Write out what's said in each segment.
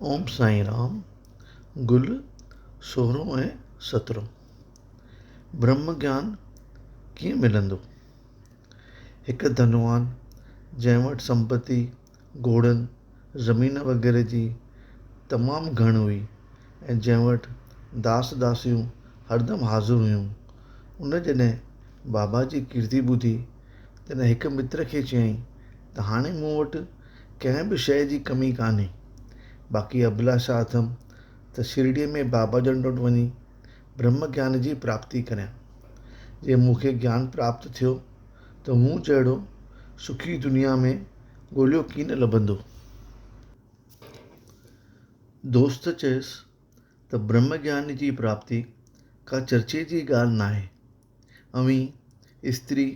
اوم سائين رام، گل سورهون ۽ سترهون. برهم گيان ڪيئن ملندو؟ هڪ ڌنوان جنهن وٽ سمپتي، گهوڙن، زمين وغيره جي تمام گهڻ هئي ۽ جنهن وٽ داس داسيون هردم حاضر هيون، ان جڏهن بابا جي ڪيرتي ٻڌي، تڏهن هڪ متر کي چيائين ته هاڻي مون وٽ ڪنهن به شيء جي ڪمي ڪانهي، باقي اڀلاشا اٿم ته شرڙيء ۾ بابا جن وٽ وڃي برهم گيان جي پراپتي ڪريان. جي مون کي گيان پراپت ٿيو ته مون جهڙو سکي دنيا ۾ ڳوليو ڪين لڀندو. دوست چيس ته برهم گيان جي پراپتي ڪا چرچي جي ڳالهه ناهي. اوهين استري،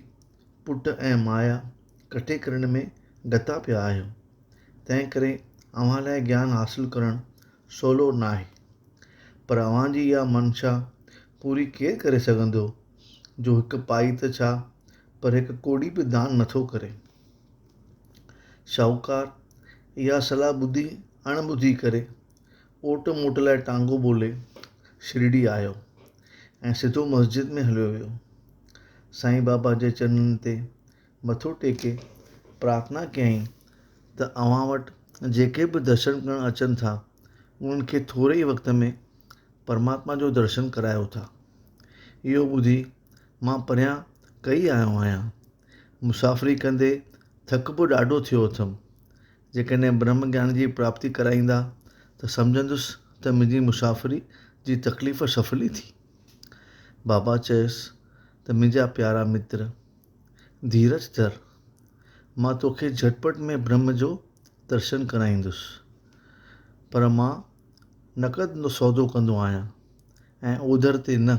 پٽ ۽ مايا ڪٺي ڪرڻ ۾ گتا پيا آهيو، تنهنڪري اوهان لاء گيان حاصل ڪرڻ سولو ناهي. پر اوهان جي اها منشا پوري ڪير ڪري سگهندو، جو هڪ پائي ته ڇا پر هڪ ڪوڙي به دان نٿو ڪري. شاهوڪار اها صلاح ٻڌي اڻ ٻڌي ڪري، اوٽ موٽ لاء ٽانگو ٻولي شرڙي آيو ۽ سڌو مسجد ۾ هليو ويو. سائين بابا جي چرنن تي مٿو ٽيڪي پرارٿنا ڪيائين ته اوهان وٽ جيڪي به درشن ڪرڻ اچن ٿا، انهن کي ٿوري ئي وقت ۾ پرماتما جو درشن ڪرايو ٿا. اهو ٻڌي مان پريان ڪهي آيو آهيان. مسافري ڪندي ٿڪ به ڏاڍو ٿيو اٿم. جيڪڏهن برهم گيان جي پراپتي ڪرائيندا ته سمجهندس ته منهنجي مسافري جي تڪليف سڦلي ٿي. بابا چيس ته منهنجا پيارا متر! ڌيرج ڌر، مان توکي جهٽ پٽ ۾ برهم جو درشن ڪرائيندس. پر مان نقد سودو ڪندو آهيان ۽ اوڌر تي نه.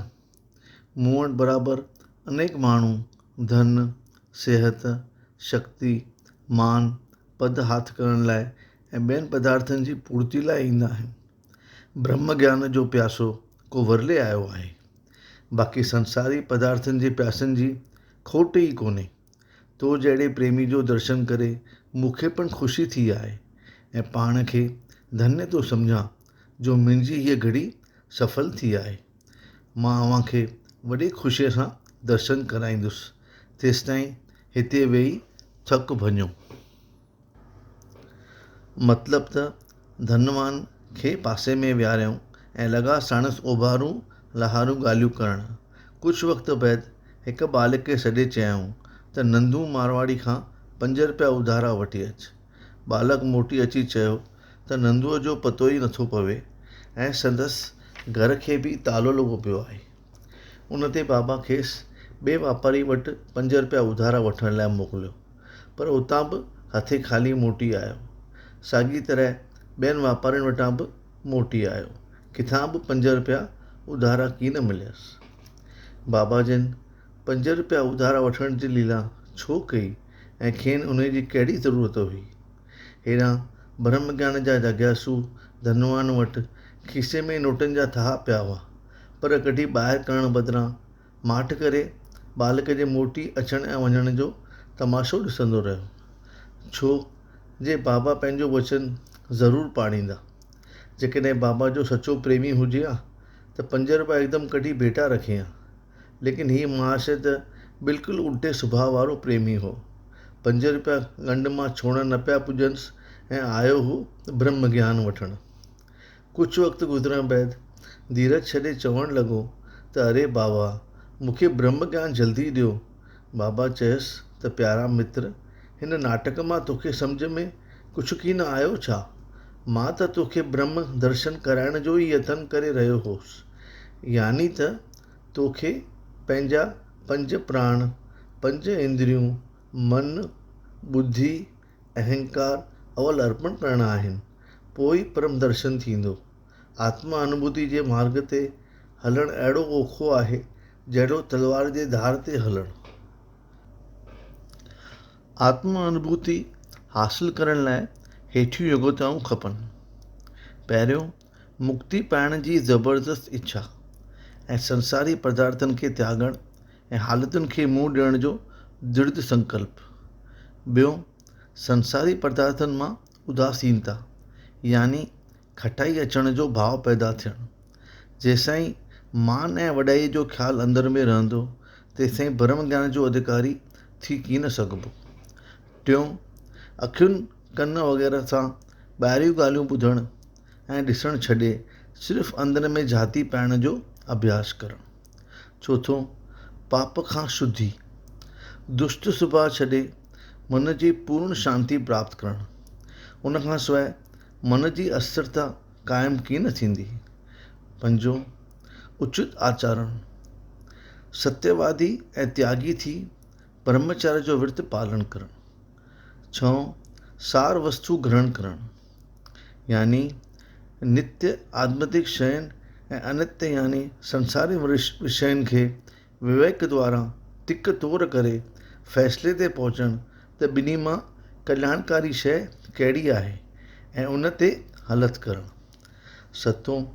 مون وٽ برابر انيڪ ماڻهو ڌن، صحت، شڪتي، مان، پد هاٿ ڪرڻ لاء ۽ ٻين پدارٿن جي پورتي لاء ايندا آهن. برهم گيان جو پياسو ڪو ورلي آيو آهي. باقي سنساري پدارٿن جي پياسن جي کوٽ ئي ڪونهي. تو جهڙي پريمي جو درشن ڪري مون کي پڻ خوشي ٿي آهي ۽ پاڻ کي ڌنيه ٿو سمجهان جو منهنجي هيء گهڙي سڦل ٿي آهي. مان اوهان کي وڏي خوشيء سان درشن ڪرائيندس، تيستائين هتي ويهي ٿڪ ڀڃو. مطلب ته ڌنوان کي پاسي ۾ ويهاريائون ۽ لڳا ساڻس اوڀارون لهارون ڳالهيون ڪرڻ. ڪجهه وقت بعد هڪ ٻالڪ کي سڏي چيائون ته نندو مارواڙي کان پنج رپيا اڌارا وٺي اچ. ٻالڪ موٽي اچي چيو ته نندوء جو پتو ئي نٿو پوي ۽ سندس گهر کي به تالو لڳو پيو آهي. ان تي بابا کيس ٻئي واپاري وٽ پنج رپيا اڌارا وٺڻ لاء موڪليو، پر اتان به هٿين خالي موٽي آيو. ساڳي طرح ٻين واپارين وٽان به موٽي آيو، ڪٿان به پنج رپيا اڌارا ڪين مليس. بابا جن پنج رپيا اڌارا وٺڻ جي ليلا ڇو ڪئي ۽ کين انهي جي ڪهڙي ضرورت هئي؟ هيڏانهن برهم گيان جا جگياسو ڌنوان وٽ کيسي ۾ نوٽن جا ٿها پيا هئا، پر ڪڍي ٻاهر ڪرڻ بدران ماٺ ڪري ٻالڪ جي موٽي اچڻ ۽ وڃڻ جو تماشو ڏسندو رهيو. ڇو جي بابا پنهنجو وچن ضرور پاڙيندا. جيڪڏهن بابا جو سچو پريمي هجي ها ته پنج رپيا هڪدم ڪڍي ڀيٽا رکي ها. ليڪن هي مهاشيه ته بلڪل الٽي سڀاء وارو پريمي هو. پنج رپيا ڳنڍ مان ڇوڙڻ نه پيا پڄنس ۽ آيو هو برهم گيان وٺڻ. ڪجهه وقت گذرڻ بعد ڌيرج ڇڏي چوڻ لڳو ته اري بابا مون کي برهم گيان جلدي ڏيو. بابا چيس ته پيارا متر هن ناٽڪ مان توکي سمجهه ۾ ڪجهه ڪين آيو ڇا؟ مان ته توکي برهم درشن ڪرائڻ جو ئي يتن ڪري رهيو هوس. يعني ته توکي پنهنجا پنج پراڻ، پنج اندريون، من، ٻڌي، اهنڪار اول ارپڻ ڪرڻا آهن، پوء ئي پرم درشن ٿيندو. آتما انوڀوتي جي مارڳ تي هلڻ اهڙو اوکو آهي، جهڙو تلوار جي ڌار تي هلڻ. آتم انوڀوتي حاصل ڪرڻ لاء هيٺيون يوگيتائون کپن. پهريون، مڪتي پائڻ جي زبردست اڇا ۽ سنساري پدارٿن کي تياڳڻ ۽ حالتن کي منهن ڏيڻ جو درڍ سنڪلپ. ٻيو، سنساري پدارٿن مان اداسينتا يعني کٽائي اچڻ جو ڀاء پيدا ٿيڻ. جيسائين مان ۽ وڏائيء جو خيال اندر ۾ رهندو، تيسائين برهم گيان جو اڌڪاري ٿي ڪين سگهبو. ٽيون، اکين، ڪن وغيره سان ٻاهريون ڳالهيون ٻڌڻ ۽ ڏسڻ ڇڏي صرف اندر ۾ جهاتي پائڻ جو اڀياس ڪرڻ. چوٿون، پاپ کان شڌي، دشٽ سڀاء ڇڏي من جي پورڻ شانتي پراپت ڪرڻ. ان کان سواء من جي اسٿرتا قائم ڪين ٿيندي. پنجون، اچت آچارڻ، ستيوادي ۽ تياڳي ٿي برهمچاريه جو ورت پالڻ ڪرڻ. ڇهون، سار وستو گرهڻ ڪرڻ، يعني نتيه آڌمتڪ شين ۽ انتيه يعني سنساري وشين کي وويڪ دوارا تڪ تور ڪري فيصلي تي پهچڻ ته ٻنهي مان ڪلياڻڪاري شيء ڪهڙي آهي ۽ ان تي هلت ڪرڻ. ستون،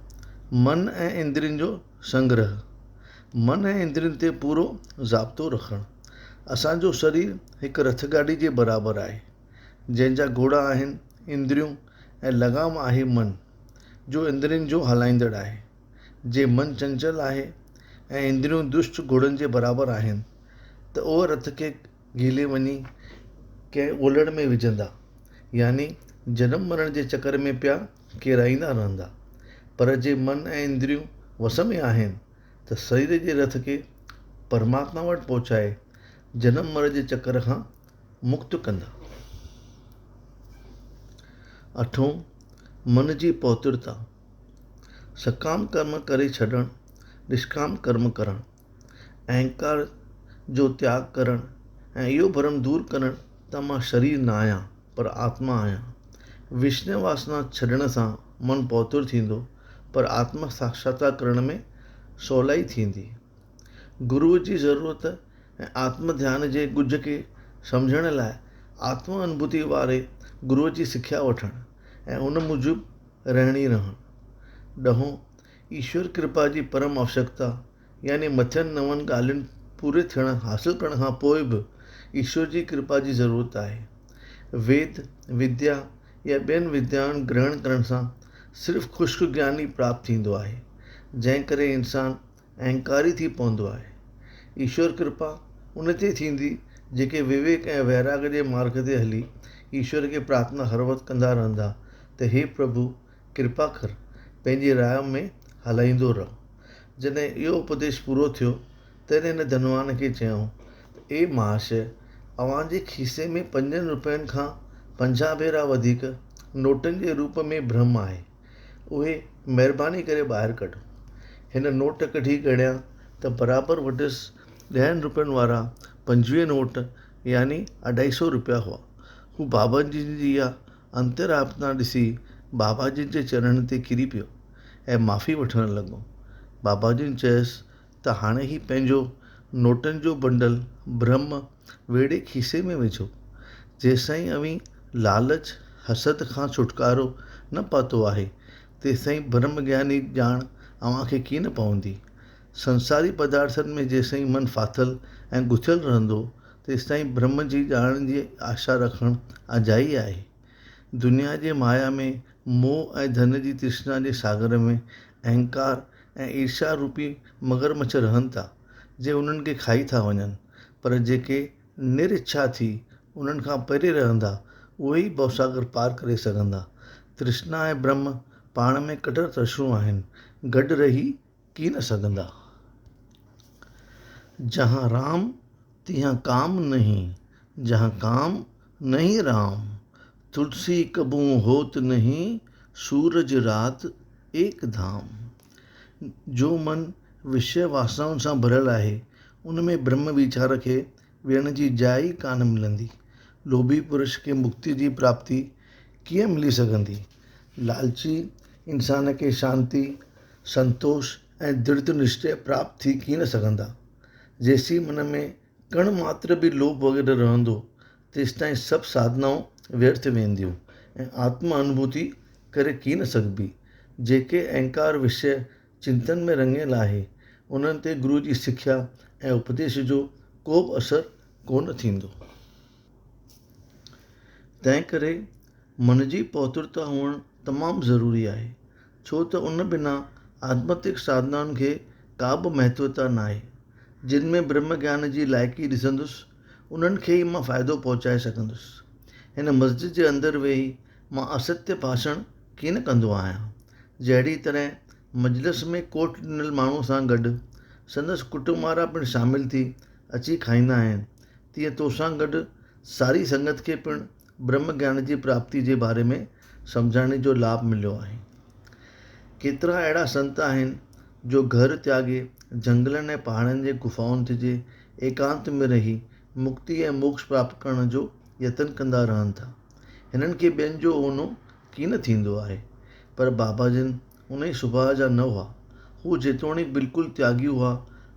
من ۽ اندرين جو سنگرهه، من ۽ اندرين تي پورو ضابطو رکڻ. اسان جو شرير هڪ رٿ گاڏي جي برابر آهي، جنهن جا گهوڙا آهن اندريون ۽ لغام آهي من، جو اندرين جو هلائيندڙ آهي. جي من چنچل آهي ۽ اندريون دشٽ گهوڙن جي برابر آهن ته اهي رٿ کي گهلي وڃي ڪنهن اولڙ ۾ وجهندا يعني جنم مرڻ جي چڪر ۾ پيا ڪيرائيندا رهندا. پر جي من ۽ اندريون وس ۾ آهن ته سرير جي رٿ کي پرماتما وٽ پهچائي جنم مرڻ جي چڪر کان مڪت ڪندا. اٺون، من جي پوترتا. سڪام ڪرم ڪري ڇڏڻ، نشڪام ڪرم ڪرڻ، اهنڪار جو تياڳ ڪرڻ ۽ اهو ڀرم دور ڪرڻ ته مان شرير نه آهيان پر آتما آهيان. وشيه واسنا ڇڏڻ سان من پوتر ٿيندو پر آتما ساڪشاتڪار ڪرڻ ۾ سولائي ٿيندي. گروء جي ضرورت ۽ آتم ڌيان جي ڳجهه کي سمجهڻ لاء آتم انڀوتي واري گروء جي سکيا وٺڻ ۽ ان موجب رهڻي رهڻ. ڏهون، ايشور ڪرپا جي پرم آوشڪتا يعني مٿين نون ڳالهين پوري ٿيڻ حاصل ڪرڻ کان پوء به ايشور جي ڪرپا جي ضرورت آهي. ويد وديا يا ٻين وديائن گرهڻ ڪرڻ سان صرف خشڪ گيان ئي پراپت ٿيندو آهي، جنهن ڪري انسان اهنڪاري ٿي پوندو آهي. ايشور ڪرپا ان تي ٿيندي جيڪي وويڪ ۽ ويراڳ جي مارڳ تي هلي ايشور کي پرارٿنا هر وقت ڪندا رهندا ته هي پرڀو ڪرپا ڪر پنهنجي راهه ۾ هلائيندو رهه. جڏهن اهو اپديش پورو ٿيو تڏهن هن ڌنوان کي چيائون ته اي مهاشيه اوهان جي کيسي ۾ پنجن روپين کان 50 ڀيرا وڌيڪ نوٽن جي روپ ۾ ڀرم آهي. اهي مهرباني ڪري ٻاهر ڪڍو. هن نوٽ ڪڍي ڳڻيا ته برابر وٽس ڏهن روپين وارا 25 نوٽ يعني اڍائي سو روپيا هئا. هو بابا جن جي اها انترآتما ڏسي بابا جن جي چرڻن تي ڪري پيو ۽ معافي وٺڻ لڳو. بابا جن چيس ته هاڻي هي پنهنجو نوٽن جو بنڊل برهم ويڙهي کيسي ۾ وجهو. جيستائين اوهين لالچ، حسد کان ڇوٽڪارو نه پاتو آهي، تيستائين برهم گيان جي ڄاڻ اوهان کي ڪين پوندي. سنساري پدارٿن ۾ جيستائين من ڦاٿل ۽ گٿيل رهندو، تيستائين برهم جي ڄاڻ جي آشا رکڻ اجائي آهي. دنيا جي مايا ۾ موهه ۽ ڌن جي ترشنا جي ساگر ۾ اهنڪار ۽ ايرشا روپي مگرمڇ رهن ٿا، جي انهن کي کائي ٿا وڃن، پر جيڪي نر اڇا ٿي انهن کان پري رهندا، اهي ئي ڀوساگر پار ڪري سگهندا. ترشنا ۽ برهم پاڻ ۾ ڪٽر ترشون آهن، گڏ رهي ڪين سگهندا. جهان رام تهان ڪام نهين، جهان ڪام نهين رام، تلسي ڪبون هوت نهين، سورج رات ايڪ ڌام. جو من وشيه واسنائن سان ڀريل آهي، ان ۾ برهم ويچار کي ويهڻ جي جاء ئي ڪانه ملندي. لوڀي پرش کي مڪتيء جي پراپتي ڪيئن ملي سگهندي؟ لالچي انسان کي شانتي، سنتوش ۽ درڍ نشچيه پراپت ٿي ڪين سگهندا. جيسين من ۾ ڪڻ ماتر به لوڀ وغيره رهندو، تيستائين سڀ ساڌنائون ويرٿ وينديون ۽ آتم انڀوتي ڪري ڪين سگهبي. جيڪي اهنڪار وشيه چنتن ۾ رڱيل آهي، انهن تي گرو جي سکيا ۽ اپديش جو ڪو به اثر ڪونه ٿيندو. تنهنڪري من جي پوترتا هئڻ تمام ضروري آهي، ڇو ته ان بنا آڌماتڪ ساڌنائن کي ڪا به مهتوتا ناهي. جن ۾ برهم گيان جي لائقي ڏسندس، انهن کي ئي مان فائدو پهچائي سگهندس. هن مسجد جي اندر ويهي مان اسستيه ڀاشڻ ڪين ڪندو آهيان. جهڙي طرح مجلس ۾ ڪوٺ ڏنل ماڻهوء سان گڏ سندس ڪٽنب وارا پڻ شامل ٿي اچي کائيندا آهن، تيئن توسان گڏ ساري سنگت کي پڻ برهم گيان جي پراپتي جي باري ۾ سمجهاڻي جو لاڀ مليو آهي. ڪيترا اهڙا سنت آهن جو گهر تياڳي جهنگلن ۽ پهاڙن جي گفائن جي ايڪانت ۾ رهي مڪتي ۽ موڪش پراپت ڪرڻ جو يتن ڪندا رهن ٿا. هنن کي ٻين جو اونو ڪين ٿيندو آهي. پر بابا جن انهي سڀاء جا نه هئا. هو جيتوڻيڪ بلڪل تياڳي هئا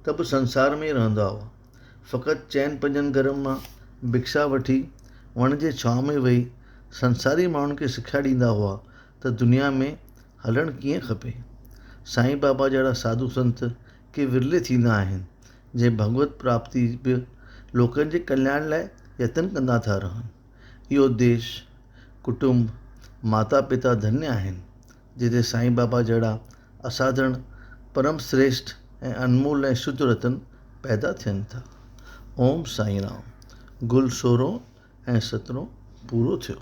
ته به سنسار ۾ ئي رهندا هئا. فقط چئن پنجن گهرن مان بکشا وٺي وڻ جي ڇانو ۾ ويهي سنساري ماڻهن کي سکيا ڏيندا هئا ته دنيا ۾ هلڻ ڪيئن کپي. سائين بابا جهڙا ساڌو سنت ڪي ورلي ٿيندا آهن، جي ڀڳوت پراپتي به لوڪن جي ڪلياڻ لاء يتن ڪندا ٿا رهن. اهو ديش، ڪٽنب، ماتا پتا ڌنيه آهن، جتي سائين بابا جهڙا اساڌرڻ، پرم سريشٺ ۽ انمول ۽ شڌ رتن پيدا ٿين ٿا. اوم سائين رام. گل سورهون ۽ سترهون پورو ٿيو.